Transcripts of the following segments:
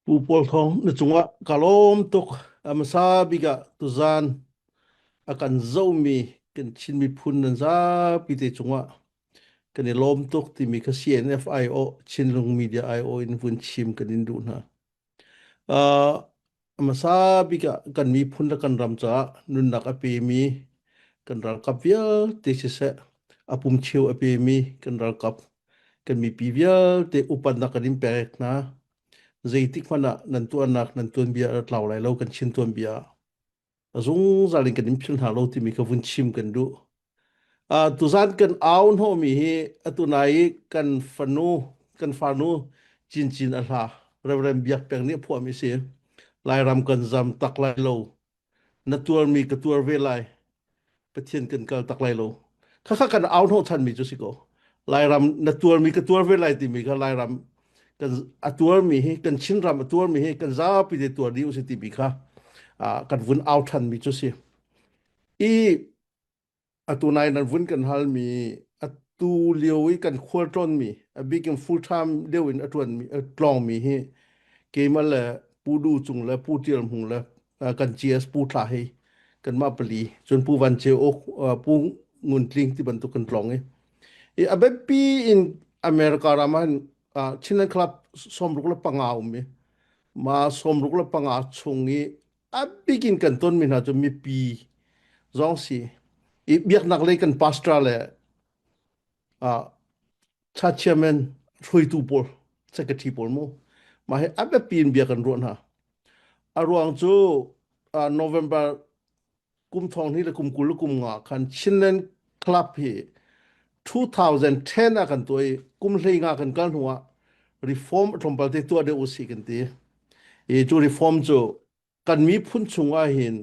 Pu Paul Thawng, na cungah ka lawm tuk. A hmasa bik ah tuzaan a kan zohmi kan Chin miphun nan zapi te cungah kan i lawm tuk timi kha CNF aiawh, Chinlung Media aiawh in vun chim kan in duh hna. Uh, a hmasa bik ah kan miphun le kan ram caah nunnak a pemi kan ralkap vialte siseh, a pumcheu a pemi kan ralkap kan mipi vialte upatnak kan in pek hna. Zeitik hmanh ah nan tuahnak nan tuanbia a tlau lai lo kan Chin tuanbia ah. A zungzal in kan in philh hna lo timi kha vun chim kan duh. Uh, tuzan kan au hnawhmi hi atu nai i kan fanu kan farnu Cincin a hla Reverend Biak Peng nih a phuahmi si. Lairam kan zam tak lai lo. Na tuarmi ka tuar ve lai. Pathian kan kal tak lai lo. Khakha kan au hnawh thanmi cu si ko. Lairam na tuarmi ka tuar ve lai timi kha Lairam kan a tuarmi hi kan Chinram a tuarmi hi kan zapi te tuar dih usih timi kha kan vun au thanmi cu si. I atu nai nan vun kan halmi atu lio i kan khualtlawnmi a bik in full time deuh in a ṭuanmi a tlawngmi hi keimah le Pu Du Cung le Pu Ṭial Hmung le kan GS Pu Thla Hei kanmah pali cun Pu Van Ceu Uk Pu Ngun Tling ti bantuk kan tlawng i i a biapi in America ram ah hin Chinland Club 65 um i ma 65 chung i a bik in kan tonmi hna cu mipi zong si i biaknak lei kan pastor le uh, church chairman hruaitu pawl secretary pawl mu mah hi a biapi in bia kan ruah hna a ruang cu uh, November kum thong hnih le kum 20 le kum nga khan Chinland Club hi 2010 ah kan tuah i kum hlei nga kan kal hnu ah reform tlawmpal te tuah deuh usih kan ti i cu reform cu kan miphun chung ah hin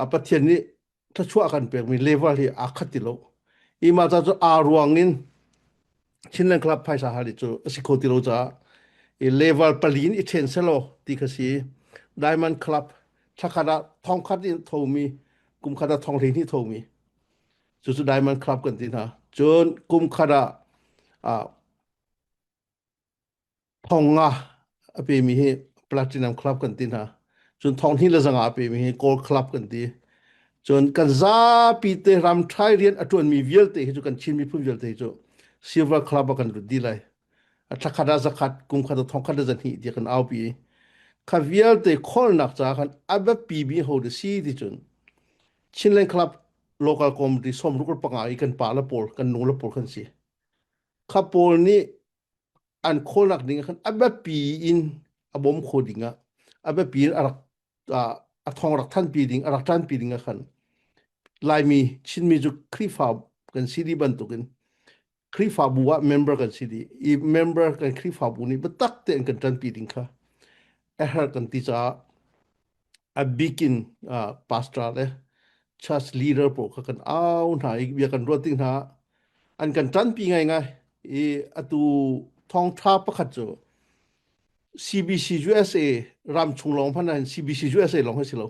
a Pathian nih thluachuah kan pekmi level hi aa khat ti lo i mah ca cu aa ruang in Chinland Club phaisa hal cu a si kho ti lo caah i level pali in i ṭhen selaw ti kha si Diamond Club thlakhat ah thongkhat in thomi kum khat ah thong 12 thomi cucu Diamond Club kan ti hna cun kum khat ah ah thong nga a pemi hi Platinum Club kan ti hna. Cun thong hnih le zanga a pemi hi Gold Club kan ti. Cun kan zapi te ram ṭhai rian a ṭuanmi vialte hi cu kan Chin miphun vialte hi cu Silver Club ah kan lut dih lai. A thla khat ah zakhat, kum khat ah thong khat le zahnih tiah kan aupi i kha vialte kholnak caah khan a biapi mi ho da si ti cun Chinland Club local committee 65 i kan pa le pawl kan nu le pawl kan si. Kha pawl nih an khawlnak ding ah khan a biapi in a bawm kho ding ah a biapi in a rak a thawng rak thanpi ding a rak ṭanpi ding ah khan Laimi Chinmi cu Khrihfa kan si dih bantukin Khrihfabu ah member kan si dih i member kan Khrihfabu nih biatak tein kan ṭanpi ding kha a herh kan ti caah a bikin pastor le church leader pawl kha kan au hna i bia kan ruat ding hna an kan ṭanpi ngaingai i atu thawngṭha pakhat cu CBC USA ram chung lawng hmanh ah CBC USA lawng hi si lo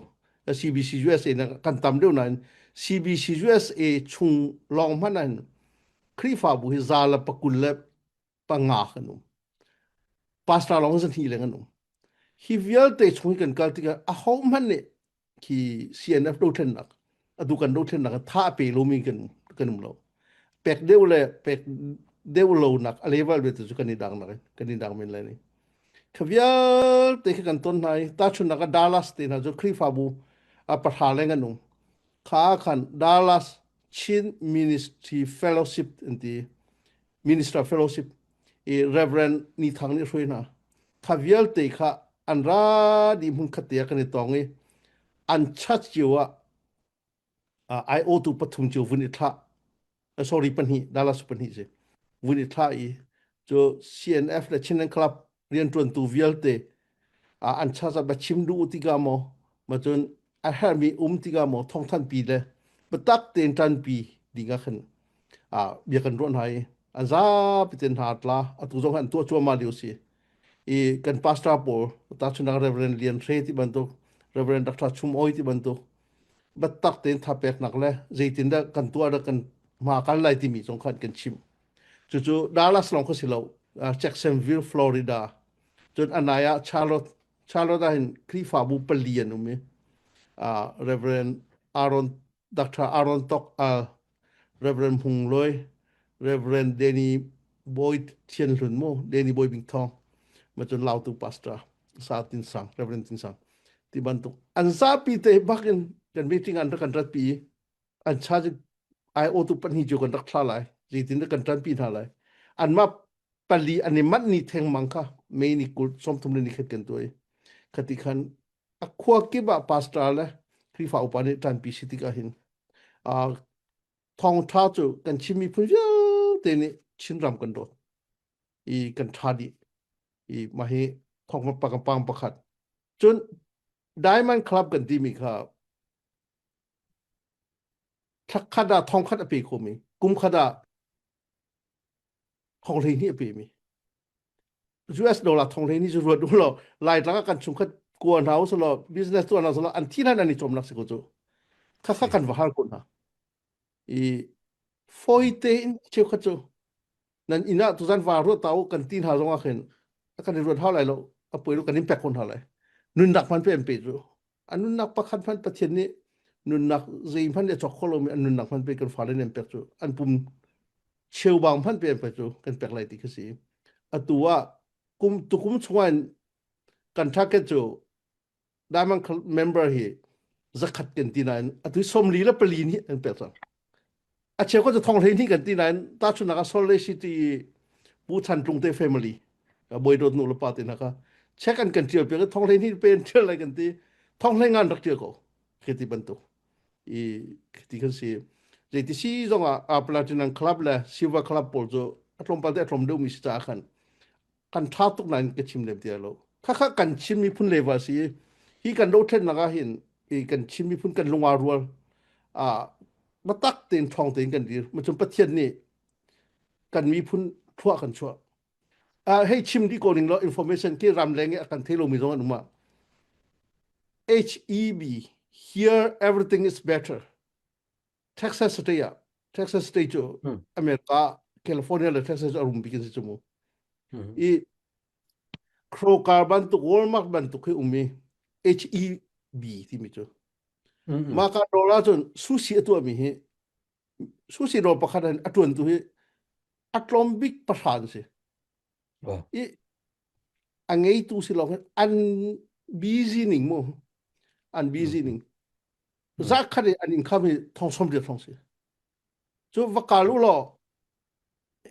CBC USA na kan tam deuh nain CBC USA chung lawng hmanh ah Khrihfabu hi za le pakul le panga kan um pastor lawng zahnih leng an um hi vialte chung hi kan kal tikah aho hmanh nih khi CNF dothlennak atu kan dothlennak tha a pe lomi kan kan um lo pek deuh le pek deuh lo nak a level ve cu kan i dang nak kan i dang men lai ni kha vialte khi kan ton hna i tahchunnak ah Dallas te hna cu Khrihfabu a pahra leng an um kha khan Dallas Chin Ministry Fellowship an ti Minister Fellowship i Reverend Ni Thang nih hruai hna. Kha vialte kha an ra dih hmun khat te ah kan i tong i an church cio ah IO tu pathum cio vun i thlah sorry pahnih Dallas pahnih si vun i thlah i cu CNF le Chinland Club rianṭuantu vialte an church ah chim duh tikah maw ma cun a herhmi um tikah maw thawngthanpi le biatak tein ṭanpi ding ah khan bia kan ruah hna i an zapi tein hna tla atu zong an tuah cuahmah lio si i kan pastor pawl tahchunhnak Reverend Lian Hre ti bantuk Reverend Dr. Chum Oi ti bantuk biatak tein thapeknak le zeitindah kan tuah dah kan hma kal lai timi zong khan kan chim cucu Dallas lawng kha si lo Jacksonville Florida. Cun anai ah Charlotte Charlotte ah hin Khrihfabu pali an um i uh, Reverend Aaron Dr. Aaron Tok Al Reverend Hmung Loi Reverend Danny Boy Thian Hlun mu Danny Boy Bing Thong ma cun Lautu pastor Sa Tin Sang Reverend Tin Sang ti bantuk an zapi te bak in kan meeting an rak kan rat pi an charge IO tu pahnih cu kan rak thla lai zeitin dah kan ṭanpi hna lai anmah pali an i manh ni thengmang kha May ni 20 sawmthum le ni khat kan tuai khati khan a khua kip ah pastor le Khrihfa upa nih ṭanpi si tikah hin thawngṭha cu kan Chin miphun vialte nih Chinram kan dawt i kan ṭha dih i mah hi thawngpang pakhat cun Diamond Club kan timi kha Thlakhat ah thongkhat a pe khomi, kumkhat ah thong 12 a pemi. US dollar thong 12 cu ruat u law Laitlang ah kan chungkhat kua hna u law business tuah hna law an thi hlan an i cawmnak si ko cu. Khakha kan va har ko hna. I foi tein cheukhat cu nan inn ah tuzan va ruat ta u kan ti hna zong ah khin a kan i ruat hau lai lo a poi lo kan in pek ko hna lai nunnak hman pe an pe cu a nunnak pakhat hmanh Pathian nih nunnak zeihmanh nih a cawk kho lomi an nunnak hmanh pe kan fale nih an pek cu an pum cheubang hmanh pe an pek cu kan pek lai ti khi si atu ah kum tukum chungah in kan target cu Diamond member hi zakhat kan ti nain atu 44 nih an pek cang a cheu cu thong hlei hnih kan ti nain tahchunhnak ah Salt Lake City Pu Chan Tlung te family bawi dawt nu le pa te hna kha check an kan tial piak thong hlei hnih pe an tial lai kan ti thong hlei ngan rak tial ko khi ti bantuk i ti kan si zeiti si zong ah Platinum Club le Silver Club pawl cu a tlawmpal te a tlawm deuh mi si caah khan kan ṭha tuk nain ka chim lem ti lo. Khakha kan Chin miphun level si hi kan dothlennak ah hin i kan Chin miphun kan lung aa rual a matak tein ṭhawng tein kan dir macun Pathian nih kan miphun thluah kan chuah uh, hei chim dih ko ning law information ki ram leng i a kan thei lomi zong an um ah HEB here everything is better Texas state ah Texas state cu America California le Texas a rum bik in si cu mu i Kroger bantuk Walmart bantuk hi um i HEB timi cu mah ka dawr ah cun sushi a tuahmi hi sushi dawr pakhat in a tuantu hi a tlawm bik pahra an si i a ngeitu si lawng an busy ning mu an busy ning Za khat i an income hi thong 80 thong si. Cu va kal u law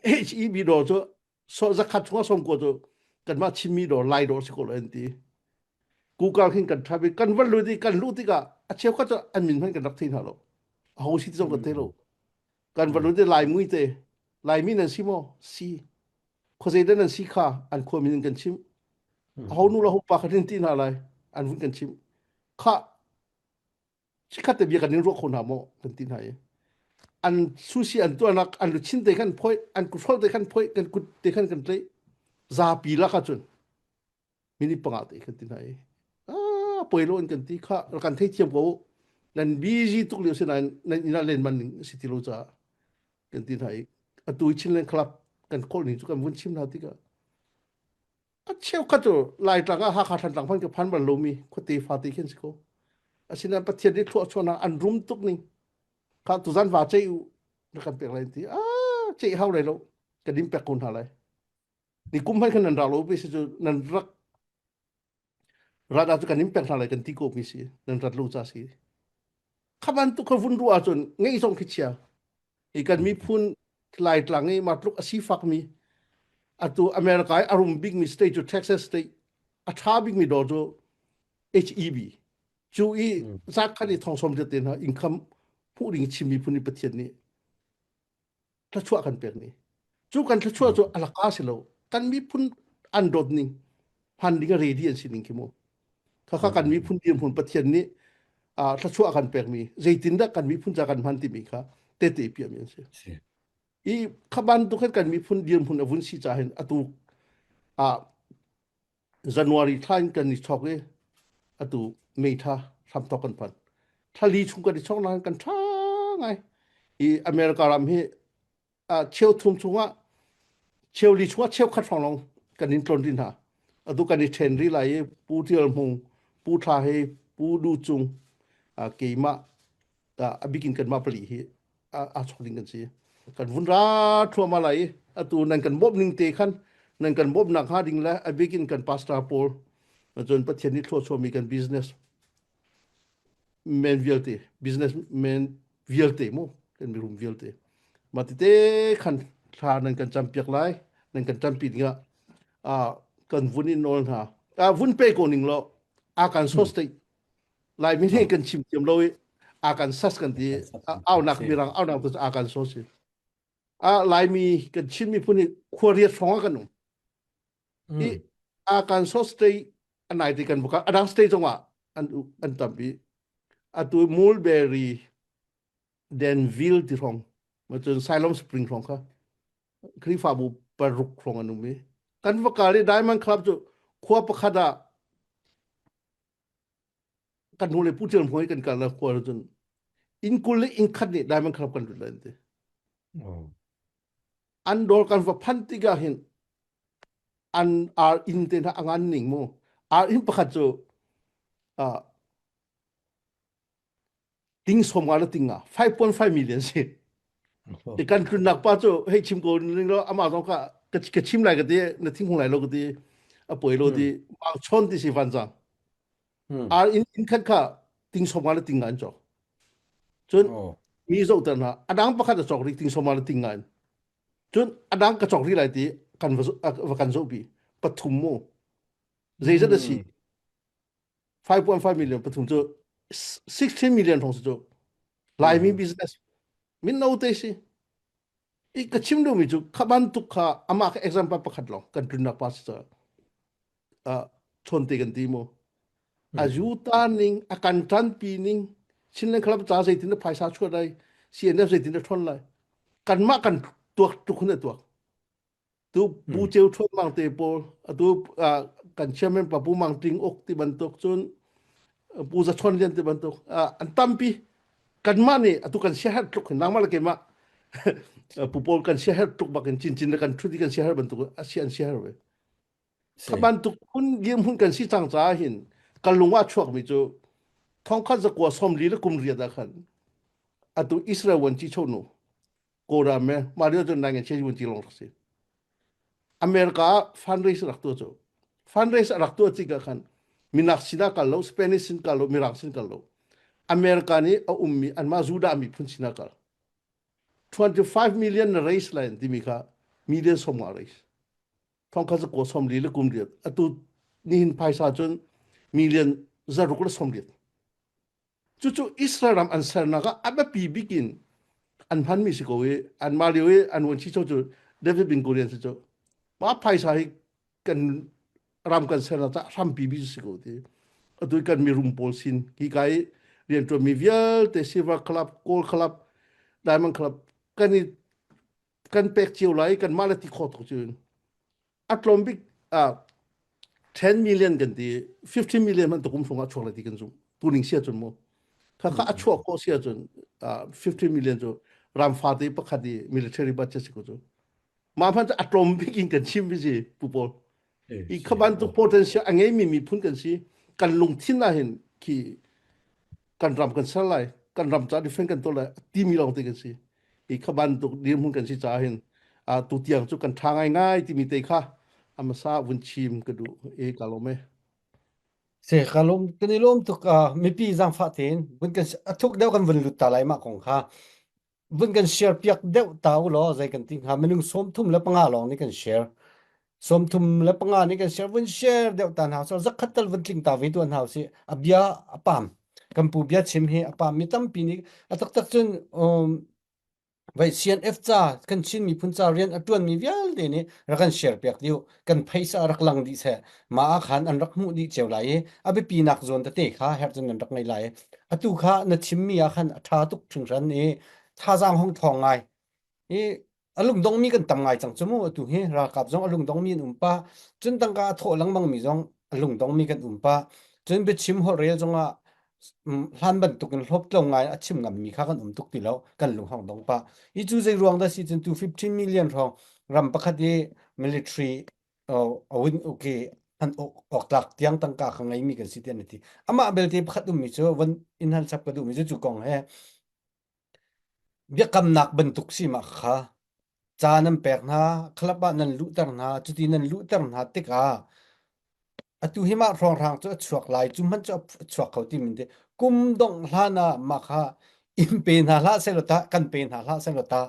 HEB dawr cu so zakhat chungah som ko cu kanmah Chinmi dawr Lai dawr si ko lo an ti. Google khin kan type i kan van lut i kan luh tikah a cheukhat cu an min hmanh kan rak thei hna lo. Aho si ti zong kan thei lo. Kan van lut i Lai mui te Laimi nan si maw? Si. Khuazei dah nan si kha an khua min in kan chimh. Aho nu le aho pa kha tin ti hna lai an vun kan chimh. Khah chikkhat te bia kan in ruah kho hna maw kan ti hna i an sushi an tuahnak an luchin te khan phoi an kuthrol te khan phoi kan kut te khan kan tlaih zapi lak ahcun minute panga te kan ti hna i ah poi lo in kan ti kha kan thei thiam ko nan busy tuk lio si nain nan inn ah len man ning si ti lo caah kan ti hna i atu Chinland Club kan kawl ning cu kan vun chim hna tikah A cheukhat cu Laitlang ah Hakha Thantlang hmanh ka phan bal lomi khuate fate khin si ko. Asinain Pathian nih thluachuahnak an rum tuk ning. Kha tuzan va ceih u na kan pek lai ti. Ah ceih hau lai lo. Kan in pek ko hna lai. Ni kum hmanh khan nan ra lo bi si cu nan rak rat ah cu kan in pek hna lai kan ti ko mi si. Nan rat lo ca si. Kha bantuk kha vun ruah ahcun ngeih zong khi chia. Hi kan miphun Laitlang i mah tluk a sifakmi atu America i a rum bikmi state cu Texas state a ṭha bikmi dawr cu HEB cu i zat khat i thong som te hna income hmuh ding Chin miphun i Pathian nih thluachuah kan pek ni cu kan thluachuah cu a laka si lo kan miphun an dawt ning hman ding a ready an si ning khi mu khakha kan miphun dirhmun Pathian nih thluachuah kan pekmi zeitindah kan miphun ca kan hman timi kha tete piahmi an si i kha bantuk khan kan miphun dirhmun a vun si ca hin atu ah January thla in kan i chok i atu May thla hramthok kan phan thla li chung kan i chok nain kan ṭha ngai i America ram hi cheu thum chungah cheu li chungah cheu khat hrawng lawng kan in tlon rih hna. Atu kan i ṭhen rih lai i Pu Ṭial Hmung, Pu Thla Hei, Pu Du Cung, keimah a bikin kanmah pali hi aa chawk ding kan si. Kan vun ra thluahmah lai i atu nan kan bawmh ning te khan nan kan bawmhnak hnga ding le a bikin kan pastor pawl cun Pathian nih thluachuahmi kan business men vialte business men vialte mu kan mirum vialte mah tete khan thla nan kan campiak lai nan kan campi dingah ah kan vun in nawl hna ah vun pe ko ning law a kan sos te lai mi nih kan chim thiam lo i a kan sas kan ti aunak mirang aunak tu a kan sos i a laimi kan Chin miphun hi khuariat hrawng ah kan um i Arkansas state a nai te kan buka adang state zongah an an tampi atu Mulberry Danville ti hrawng ma cun Siloam Spring hrawng kha Khrihfabu paruk hrawng an um i kan va kal i Diamond Club cu khua pakhat ah kan hnu le pu ṭial hmuai kan kal na khua cun inn kul le inn khat nih Diamond Club kan lut lai an ti an dawr kan va phan tikah hin an ar inn te hna a ngan ning mu ar inn pakhat cu ting som nga le ting nga 5.5 million si i kan tlunnak pa cu hei chim ko ning lo amah zong ka ka chim lai ka ti na thing hung lai lo ka ti a poi lo ti mang chon ti si van zang ar inn inn khat kha ting som nga le ting nga an cawk cun mi zoh ter hna adang pakhat a cawk ri ting som nga le ting nga in cun adang ka cawk ri lai ti kan va kan zoh pi pathum mu zeizat a si 5.5 million pathum cu 16 million hrawng si cu Laimi business min no te si i ka chim duhmi cu kha bantuk kha amah kha example pakhat lawng kan tlunnak pa si ca chawn te kan ti mu a yuta ning a kan ṭanpi ning Chinland Club ca zeitin na phaisa chuah lai CNF zeitin na ṭhawn lai kanmah kan tuak tuk hun a tuak tu pu ceu ṭhuat mang te pawl atu kan chairman pa pu mang ting uk ti bantuk cun pu za chon lian ti bantuk an tampi kanmah nih atu kan siaherh tluk hin nangmah le keimah pu pawl kan siaherh tluk bak in cincin le kan ṭhut i kan siaherh bantuk a si an siaherh ve kha bantuk hun dirhmun kan si cang caah hin kan lung ah chuakmi cu thongkhat zakua sawmli le kum riat ah khan atu Israel wan chi chonu Kawlram me mah lio cun nai ngan wun ti lawng rak si. America ah fundraise rak tuah cu. Fundraise rak tuah tik ah khan minak sinah kal lo, Spanish sin kal lo, Mirang sin kal lo. America nih a ummi anmah Judah miphun sinah kal. 25 million na raise lai timi kha million som nga raise. Thong kha ko som li le kum riat. Atu nihin phaisa cun million zaruk le som riat. Cucu Israel ram an sernak ah a biapi bik in an hmanmi si ko i anmah lio i an vuanci cu David Ben Gurion si cu mah phaisa hi kan ram kan sernak caah hrampi bik si ko ti atu kan mirum pawl sin hi ka i rianṭuanmi vialte Silver Club, Gold Club, Diamond Club kan i kan pek cio lai kan mah le ti kho tuk cu a tlawm bik ah 10 million kan ti 15 million man tukum hrawng ah chuak lai ti kan zumh tuning sia cun mu kha kha a chuak ko sia cun 15 million cu ram fate pakhat i military budget si ko cu mah hman cu a tlawm bik in kan chim bi si pu paul i kha bantuk potential a ngeimi miphun kan si kan lungthin ah hin khi kan ram kan ser lai kan ram ca defend kan tuah lai timi lawng te kan si i kha bantuk dirhmun kan si caah hin tu tiang cu kan tha ngai ngai timi te kha amasa vun chim ka duh e ka lawm e Se ka lawm kan i lawm tuk mipi zaangfah tein vun kan a thuk deuh kan vun lut ta lai mah kong kha vun kan share piak deuh ta u law zei kan ti hnga minung 35 lawng nih kan share 35 nih kan share vun share deuh ta hna so zakhat tal vun tling ta ve tuan hna usih a bia a pam kan pu bia chim hi a pam mi tampi nih a taktak cun um, vai CNF ca kan Chin miphun ca rian a tuan mi vialte nih rak kan share piak diu kan phaisa rak lang dih seh ma ah khan an rak hmuh dih cio lai i a biapi nak zawn tete kha herh cun nan rak ngei lai atu kha na chimmi ah khan a ṭha tuk hringhran i thazaang hong ṭhawng ngai i a lungdongmi kan tam ngai cang cu mu atu hi ralkap zong a lungdongmi an um pah cun tangka a thawh lengmang mi zong a lungdongmi kan um pah cun biachim holhrel zongah hlan bantukin hlawptlo ngai a chim ngammi kha kan um tuk ti lo kan lung hong dong pah i cu zei ruang dah si cun tu 15 million hrawng ram pakhat i military a win okay. Hman awk tlak tiang tangka kha ngeimi kan si tiah na ti. Amah belte pakhat ummi cu van in hal chap ka duhmi cu cu kong he biakamnak bantuk si mah kha ca nan pek hna, club ah nan luhter hna, cuti nan luhter hna tikah atu hi mah hrawnghrang cu a chuak lai, cu hmanh cu a chuak kho ti min te kum dongh hlan ah mah kha in pe hna hlah sehlaw tah, kan pe hna hlah sehlaw tah,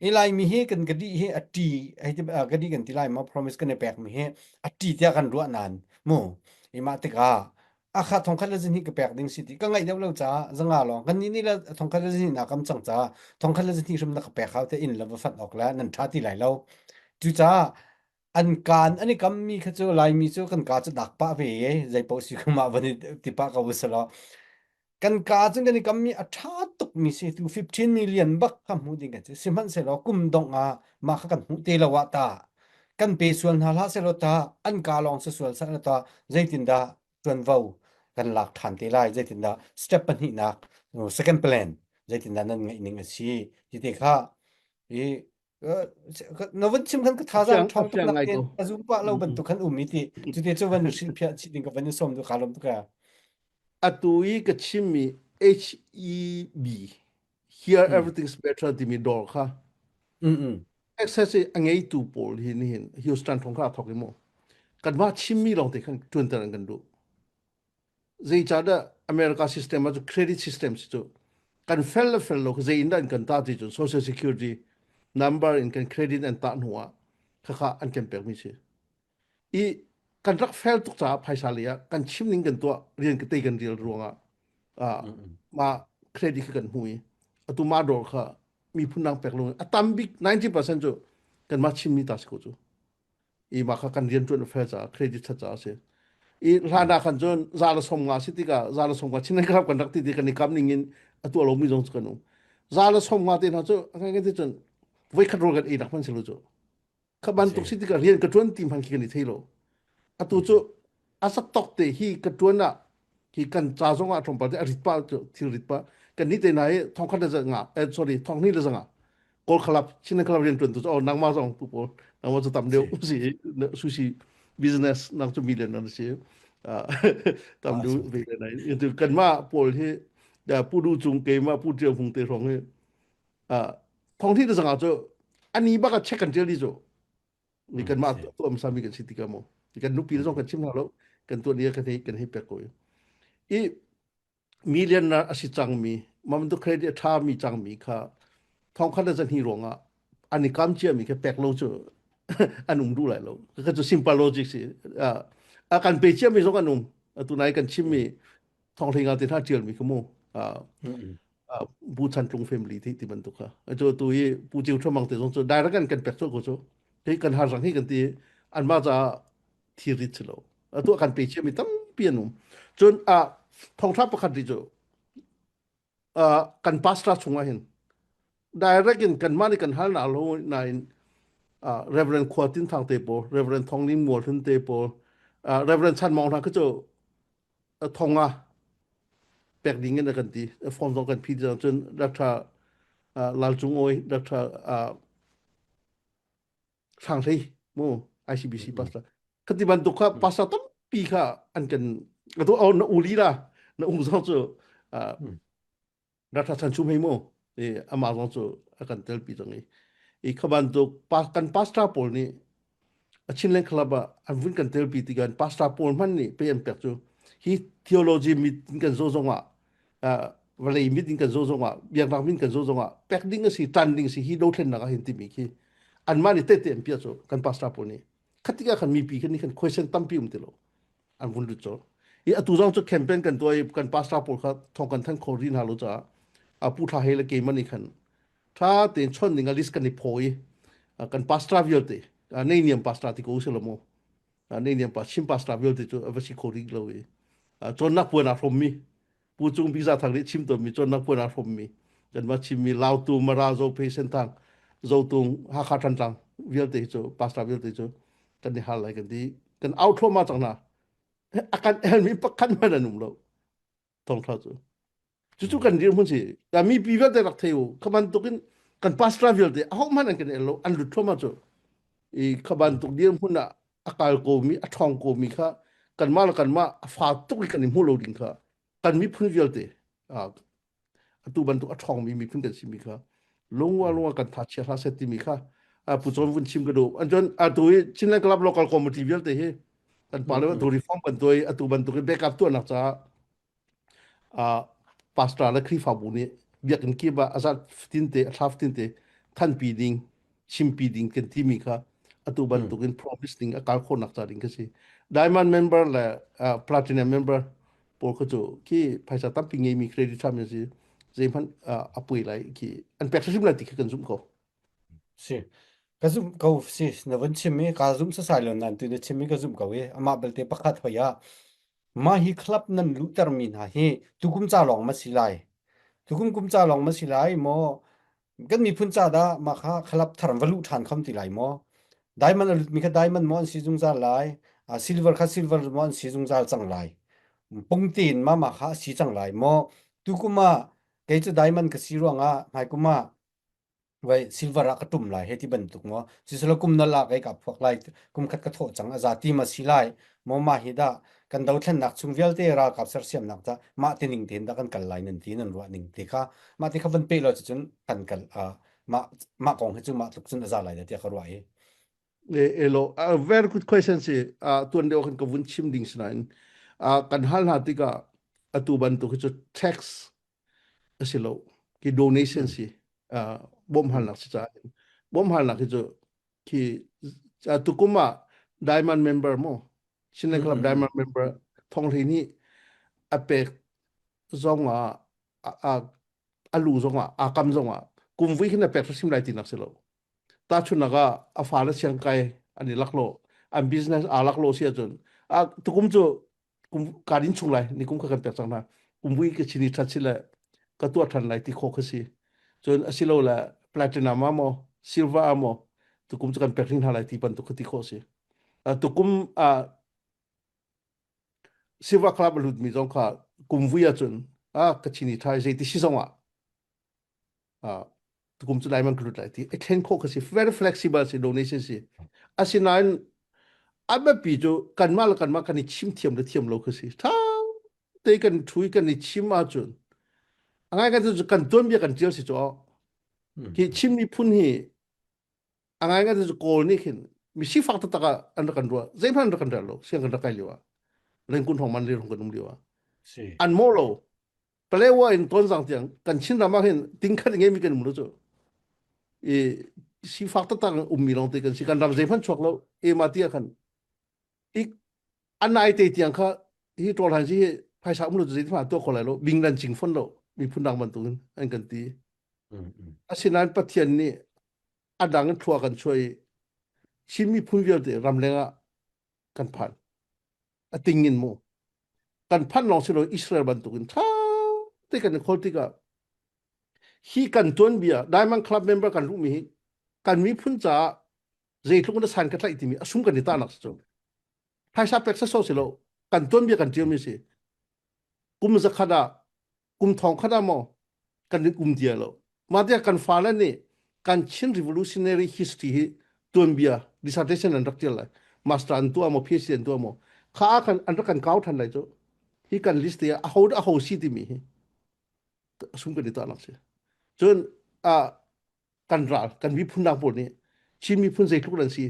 i Laimi hi kan ka dih hi a ṭi hei ti ka dih kan ti lai maw promise kan i pek mi hi a ṭi tiah kan ruah nain mu i mah tikah akha thongkhat le zihnih ka pek ding si ti ka ngaih deuh lo caah zanga lawng kan nih nih le thongkhat le zihnih na kam cang caah thongkhat le zihnih hrim na ka pek hau te inn le va fat awk le nan ṭha ti lai lo cucaah an kaan an i kammi kha cu Laimi cu kan ka cu dak pah ve i zei paoh si mah van i ti pah ko usalaw kan ka cun kan i kammi a ṭha tukmi si tu 15 million bak kha hmuh ding kan si sihmanhsehlaw kum dongh ah mah kha kan hmuh te lo ah ta kan pe sual hna hlah sehlaw ta an ka lawng si sual seh ta zeitindah ṭuanvo kan lak ṭhan te lai zeitindah step pahnihnak second plan zeitindah nan ngeih ning a si ti te kha i na vun chim khan ka thazaang ṭhawng tuk nak tein ka zum pah lo bantuk khan um i ti cuti cu van hrilhphiah chih ding ka van i sawm du ka lawm tuk Atu i ka chimmi HEB Here Everything's Better timi dawr kha access i a ngeitu pawl hi nihin Houston thong kha a thawk i mu kanmah chimmi lawng te khan ṭuanter an kan duh. Zeicahdah America system ah cu credit system si cu kan fel le fel lo zei in dah an kan tah ti cun social security number in kan credit an tah hnu ah khakha an kan pekmi si. I kan rak fel tuk caah phaisa lei ah kan chim ning kan tuah rian ka tei kan rial ruangah ah mah credit kha kan hmu i atu mah dawr kha miphun dang pek lo a tam bik 90% cu kanmah chimmi ta si ko cu. I mah kha kan rian ṭuan a fel caah credit ṭhat caah a si. I hlan ah khan cun za le 50 si tikah za le 50 chin kan kan rak ti ti kan i kam ning in a tuah lomi zong cu kan um. Za le 50 te hna cu ngai ngai ti cun voikhat rawl kan ei nak hmanh si lo cu. Kha bantuk si tikah rian ka ṭuan ti hmanh khi kan i thei lo. Atu cu a sak te hi ka ṭuan ah hi kan ca zong ah tlawmpal te a rit pah cu thil rit pah kan ni te na hi thongkhat le zanga eh sorry thonghnih le zanga kawl khalap chin khalap rian ṭuan tu cu oh nangmah zong pu pawl nangmah cu tam deuh si sushi business nang cu million nan si tam deuh ve le nai tu kanmah pawl hi pu du cung keimah pu ṭial hmung te hrawng hi thonghnih le zanga cu ani bak a check kan ṭial di cu mi kanmah tuah hmasa mi kan si tikah mu kan nupi zong kan chim hna lo kan tuah ni kan hei kan hei pek ko i million a si cangmi mamtu credit a tha mi cangmi kha thongkhat le zahni ruangah an i kam cia mi kha pek lo cu an um duh lai lo ka cu simple logic si a kan pe cia mi zong an um atu nai kan chim mi thonghlinga te hna tial mi kha mu Bu Chan Tlung family ti ti bantuk kha cu tu hi Pu Ciu Thamang te zong cu direct kan kan pek cu ko cu hi kan har rang hi kan ti an mah ca thilrit si lo atu kan pe cia mi tampi an um cun a thongthla pakhat ri cu kan pastor chungah hin direct in kan mah nih kan hal na lo nain Reverend Khua Tin Thang te pawl Reverend Thong Ning Mual Hlun te pawl Reverend Chan Mong hna kha cu thong ah pek ding in a kan ti form zong kan phi cang cun Dr. Lal Cung Awi Dr. Hrang Hlei mu ICBC pastor khati bantuk kha pastor tampi kha an kan atu au na uli la na um zong cu Dr. Chan Chum hei mu i amah zong cu a kan telpi cang i i kha bantuk kan pastor pawl nih a Chinland Club ah an vun kan telpi tikah pastor pawl hmanh nih pe an pek cu hi theology mit in kan zo zong ah vawlei mit in kan zo zong ah biaknak min kan zo zong ah pek ding a si tan ding si hi dothlennak ah hin timi khi anmah nih tehte an piah cu kan pastor pawl nih khatik ah khan mipi khan nih khan question tampi um ti lo an vun lut colh i atu zong cu campaign kan tuah i kan pastor pawl kha thong kan thanh kho rih hna lo caah a pu thla he le keimah nih khan tha tein chon ding a list kan i phaw i kan pastor vialte nei niam pastor ti ko usih law mu nei niam pa chim pastor vialte cu a va si kho rih lo i cawnnak puan aa hrawmmi Pu Cung Bik Za Thang nih chim tawnmi cawnnak puan aa hrawmmi kanmah chimmi Lautu Mara Zophei Senthang Zotung Hakha Thantlang vialte hi cu pastor vialte cu kan i hal lai kan ti kan au thluahmah cang hna a kan elmi pakhat hmanh an um lo thawngtha cu cucu kan dirhmun si mipi vialte rak thei u kha bantukin kan pastor vialte aho hmanh an kan el lo an lut thluahmah cu i kha bantuk dirhmun ah. a kal komi a ṭhawng komi kha kanmah le kanmah a fa tuk i kan i hmuh lo ding kha kan miphun vialte atu bantuk a ṭhawngmi miphun kan simi kha lungwa lungwa kan tha chia hlah seh timi kha pu Cawn vun chim ka duh. An cun atu hi Chinland Club local committee vialte hi kan pa le tu reform kan tuai atu bantuk in backup tuahnak caah pastor le Khrihfabu nih biakinn kip ah a zarh fatin te a thla fatin te thanpi ding chimpi ding kan timi kha atu bantukin promise ding a kal khawhnak ca ding ka si. Diamond member le platinum member pawl kha cu khi phaisa tampi ngeimi credit card si zeihmanh a pui lai khi an pek hrim lai ti khi kan zumh ko. Si. Ka zumh ko si na vun chim i ka zumh sasai lo nan tu na chim i ka zumh ko i amah belte pakhat hoi ah mah hi club nan luhtermi hna hi tukum ca lawng ma si lai tukum kum ca lawng ma si lai maw kan miphun ca dah mah kha club thar va luh ṭhan khom ti lai maw diamond a lutmi kha diamond maw an si zungzal lai silver kha silver maw an si zungzal cang lai pungtin ma mah kha a si cang lai maw tukum ah kei cu diamond ka si ruangah hmaikum ah vai silver ah ka tum lai he ti bantuk maw siselo kum nal ah kei ka phuak lai kum khat ka thawh cang a za ti ma si lai maw ma hi dah kan dothlennak chung vialte ralkap sersiamnak ca mah ti ning tein dah kan kal lai nan ti nan ruah ning te kha mah ti kha van pe lo cun kan kal mah mah kong hi cu mah tluk cun a za lai da tiah ka ruah i Elo a very good question si tuan deuh kan ka vun chim ding sinain kan hal hna tikah atu bantuk hi cu tax a si lo ki donation si bawmhalnak si caah bawmhalnak hi cu khi tukum ah diamond member mo Chinland Club diamond member thong hlei nih a pek zong ah a lu zong ah a kam zong ah kum vui khin a pek hrim lai ti nak si lo tahchunhnak ah a fale siangkai an i lak lo an business aa lak lo si ahcun tukum cu kum ka din chung lai ni kum kha kan pek cang hna kum vui ka chini that si le ka tuah than lai ti kho kha si cun asilo le platinum ah maw silver ah maw tukum cu kan pek hring hna lai ti bantuk kha ti khawh si tukum silver club a lut mi zong kha kum vui ahcun a ka chini thai zei ti si zong ah tukum cu lai man ka lut lai ti thlen khawh ka si very flexible si donation si asinain a biapi cu kanmah le kanmah kan i chim thiam le thiam lo kha si tha te kan thui kan i chim ahcun a ngai kan cu kan tuanbia kan tial si cu hi Chin miphun hi a ngai ngai cu kawl nih khin mi sifak taktak ah an rak kan ruah zeihmanh an rak kan rel lo siang kan rak kai lio ah Rengkun hong man le hong kan um lio ah an mo lo Palewa in Tonzang tiang kan Chin ram ah hin tingkhat ngeimi kan um lo cu. I sifak taktak ummi lawng te kan si kan ram zeihmanh chuak lo ema ti ah khan ik anai te tiang kha hi ṭol han si hi phaisa um lo cu zeitin tuah kho lai lo bing lan ching fon lo miphun dang bantukin an kan ti asinain Pathian nih a dang in thlua kan chuah i Chin miphun vialte ramleng ah kan phan a ting in mu kan phanh lawng si lo Israel bantukin ṭha te kan i khawl tikah hi kan tuanbia Diamond Club member kan luhmi hi kan miphun caah zeitluk in san ka tlaih timi a sung kan i tahnak si cu phaisa pek saso si lo kan tuanbia kan ṭialmi si kum zakhat ah kum thong khat ah maw kan in um dia lo mah tiah kan fale nih kan Chin revolutionary history hi tuanbia dissertation an rak tial lai master an tuah maw PhD an tuah maw kha ah kan an rak kan kau than lai cu hi kan list te a ho a ho si timi hi sung kan i ta nak si cun a kan ral kan miphun dang pawl nih Chin miphun zeitluk an si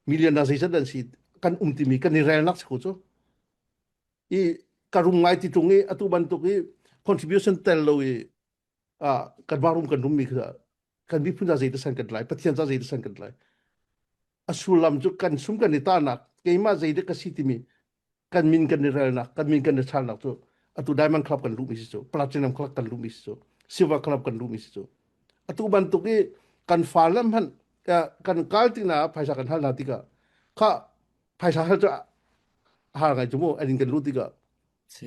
million na zeizat an si kan um timi kan i relnak si ko cu i ka rum ngai ti tung i atu bantuk i contribution tel lo i kan va rum kan rum mi kha kan miphun ca zei san kan lai pathian ca zei san kan lai a sullam cu kan sum kan i tanak keimah zei ka si timi kan min kan i relnak kan min kan i chalnak cu atu diamond club kan luhmi si cu platinum club kan luhmi si cu silver club kan luhmi si cu atu bantuk i kan fa le hmanh kan kal tina phaisa kan hal hna tikah kha phaisa hal cu har ngai cu mu an in kan lut tikah si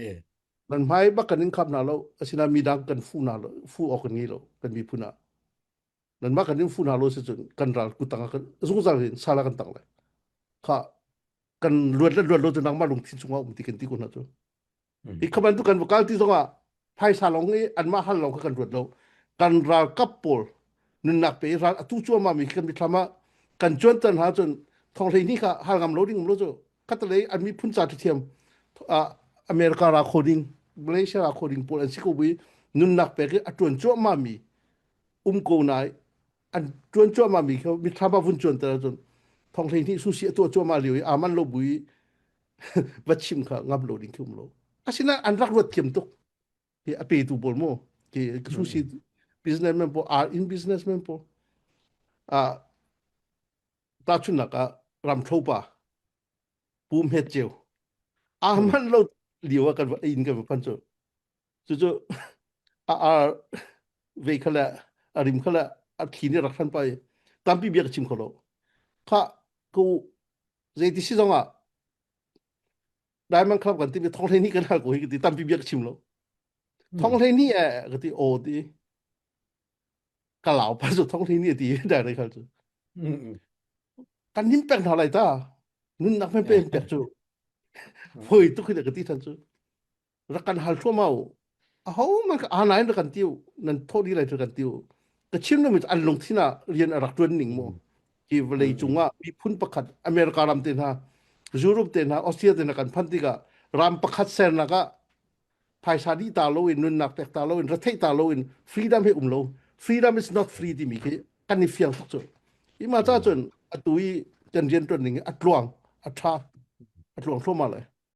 nan hmai bak kan in khap hna lo asina mi dang kan fu hna lo fu awk kan ngei lo kan miphun ah nan mah kan in fu hna lo si cun kan ral kutang ah kan zungzal in sala kan tang lai kha kan luat le luat lo cu nangmah lungthin chungah um ti kan ti ko hna cu hi kha bantuk kan kal ti zongah phaisa lawng i anmah hal lawng kha kan ruat lo kan ralkap pawl nunnak pe i ral atu cuahmah mi kan mithlam ah kan cuanter hna cun Thong hlei ni kha hal ngam lo ding um lo cu. Khatalei an miphun ca thiam America ra kho ding, Malaysia ra kho ding pawl an si ko bui nunnak pek i a tuan cuahmah mi um ko nai an tuan cuahmah mi kha mithlam ah vun cuan ter ahcun thong hlei hnih susi a tuah cuahmah lio i aman lo bui va chim kha ngam lo ding khi um lo. Asinain an rak ruat thiam tuk. Hi a petu pawl mu ki susi businessman pawl are in businessman pawl ah tahchunhnak ah ramthlo pa Pu Hmet Ceu aa manh lo lio ah kan va inn kan va phan cu cucu a ar ve kha le a rim kha le a thli nih rak hran pa i tampi bia ka chim kho lo kha ku zeiti si zong ah Diamond Club kan ti mi thong hlei ni kan hal ko hi ka ti tampi bia ka chim lo thong hlei ni eh ka ti o ti ka lau pa cu thong hlei ni ti dai dai khal cu kan nim pek hna lai ta nunnak men pe pek cu foi tuk hi ka ti than cu rak kan hal thluahmah u aho man ka anain rak kan tiu nan tho di lai kan tiu ka chim lo mi an lungthin ah rian a rak tuan ning mu hi vawlei cungah miphun pakhat America ram te hna Europe te hna Austria te hna kan phan tikah ram pakhat sernak ah phaisa dih ta lo in nunnak pek ta lo in retheih ta lo in freedom he um lo freedom is not free timi khi kan i fiang tuk cu ima cha cun atu i kan rian tuan ning a tluang a tha a tluang thluahmah lai.